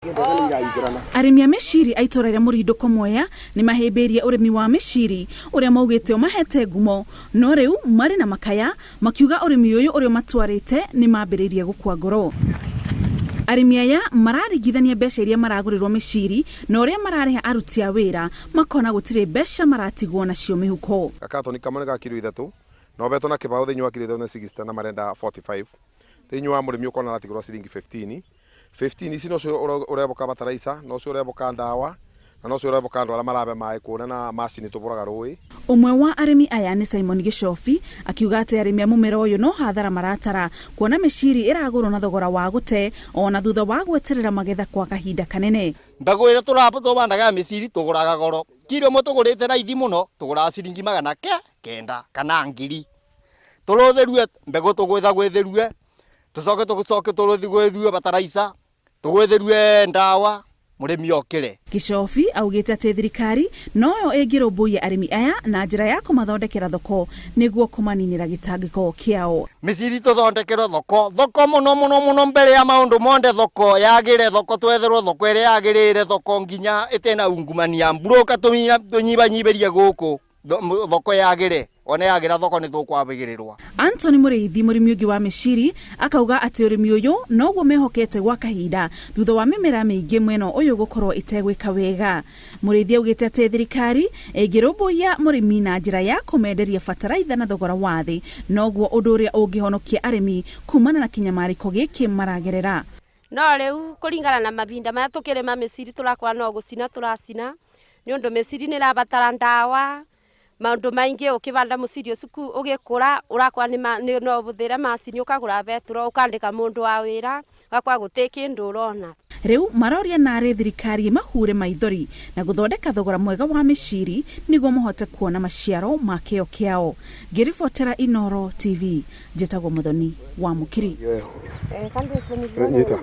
Arĩmi a mĩciri a itũra rĩa Mũrindũko Mwea nĩ mahĩmbĩirie ũrĩmi wa mĩciri ũrĩa maugĩte ũmahete ngumo, no rĩu marĩ na makaya makiuga ũrĩmi ũyũ ũrĩa ũmatwarĩte nĩ mambĩrĩirie gũkua ngoro. Arĩmi aya mararingithania mbeca iria maragũrĩrwo mĩciri na ũrĩa mararĩha aruti a wĩra, makona gũtirĩ mbeca maratigwo nacio mĩhuko. Gakatoni kamwe nĩ ga kiro 3 na ũbetwo na kĩbaũ thĩinĩ wa kiro 3 nĩ 60 na marenda 45. Thĩinĩ wa mũrĩmi ũkona aratigĩrwo ciringi 15. 15 ici nocio ũreboka bataraica, nocio ũreboka ndawa na nocio ũreboka andũ arĩa marabe maĩ kũrĩa na macini tũbũraga rũĩ. Ũmwe wa arĩmi aya nĩ Simon Gĩcobi, akiuga atĩ arĩmi a mũmera ũyũ no hathara maratara kuona mĩciri ĩragũrwo na thogora wa gũte ona thutha wa gweterera magetha kwa kahinda kanene. Mbegũ ĩrĩa tũbandaga ya mĩciri tũgũraga goro, kiro ĩmwe tũgũrĩte raithi mũno tũgũraga ciringi magana kenda kana 1000. Tũrũthĩrue mbegũ tũgwĩthagwĩthĩrue, tũcoke tũcoke tũrũthigwĩthue bataraica, tũgwĩthĩrue ndawa, mũrĩmi okĩre. Gĩcobi augĩte atĩ thirikari noyo ĩngĩrũmbũiya arĩmi aya na njĩra ya kũmathondekera thoko nĩguo kũmaninĩra gĩtangĩko kĩao. Mĩciri tũthondekerwo thoko, thoko mũno mũno mũno mbere ya maũndũ monde, thoko yagĩre, thoko twetherwo thoko ĩrĩa yagĩrĩire, thoko nginya ĩtena ungumania, mburũka tũnyibanyibĩrie gũkũ, thoko yagĩre, ona yagĩra thoko nĩ tũkwambĩrĩrwo. Anthony Mũrĩithi, mũrĩmi ũngĩ wa mĩciri, akauga atĩ ũrĩmi ũyũ noguo mehokete gwa kahinda thutha wa mĩmera mĩingĩ mwena ũyũ gũkorwo ĩtegwĩka wega. Mũrĩithi augĩte atĩ thirikari ĩngĩrũmbũiya mũrĩmi na njĩra ya kũmenderia bataraitha na thogora wa thĩ, noguo ũndũ ũrĩa ũngĩhonokia arĩmi kumana na kĩnyamarĩko gĩkĩ maragerera. No rĩu kũringana na mahinda maya tũkĩrĩma mĩciri tũrakora no gũcina tũracina, nĩ ũndũ mĩciri nĩ ĩrabatara ndawa, maũndũ maingĩ. Ũkĩbanda mũciri ũcio ũgĩkũra ũrakora no ũhũthĩre macini, ũkagũra betũrũ, ũkandĩka mũndũ wa wĩra, ũgakora gũtirĩ kĩndũ ũrona. Rĩu maroria narĩ thirikari ĩmahure maithori na gũthondeka thogora mwega wa mĩciri nĩguo mahote kuona maciaro ma kĩo kĩao. Ngĩribotera Inooro TV, njĩtagwo Muthoni wa Mũkiri. Nyita.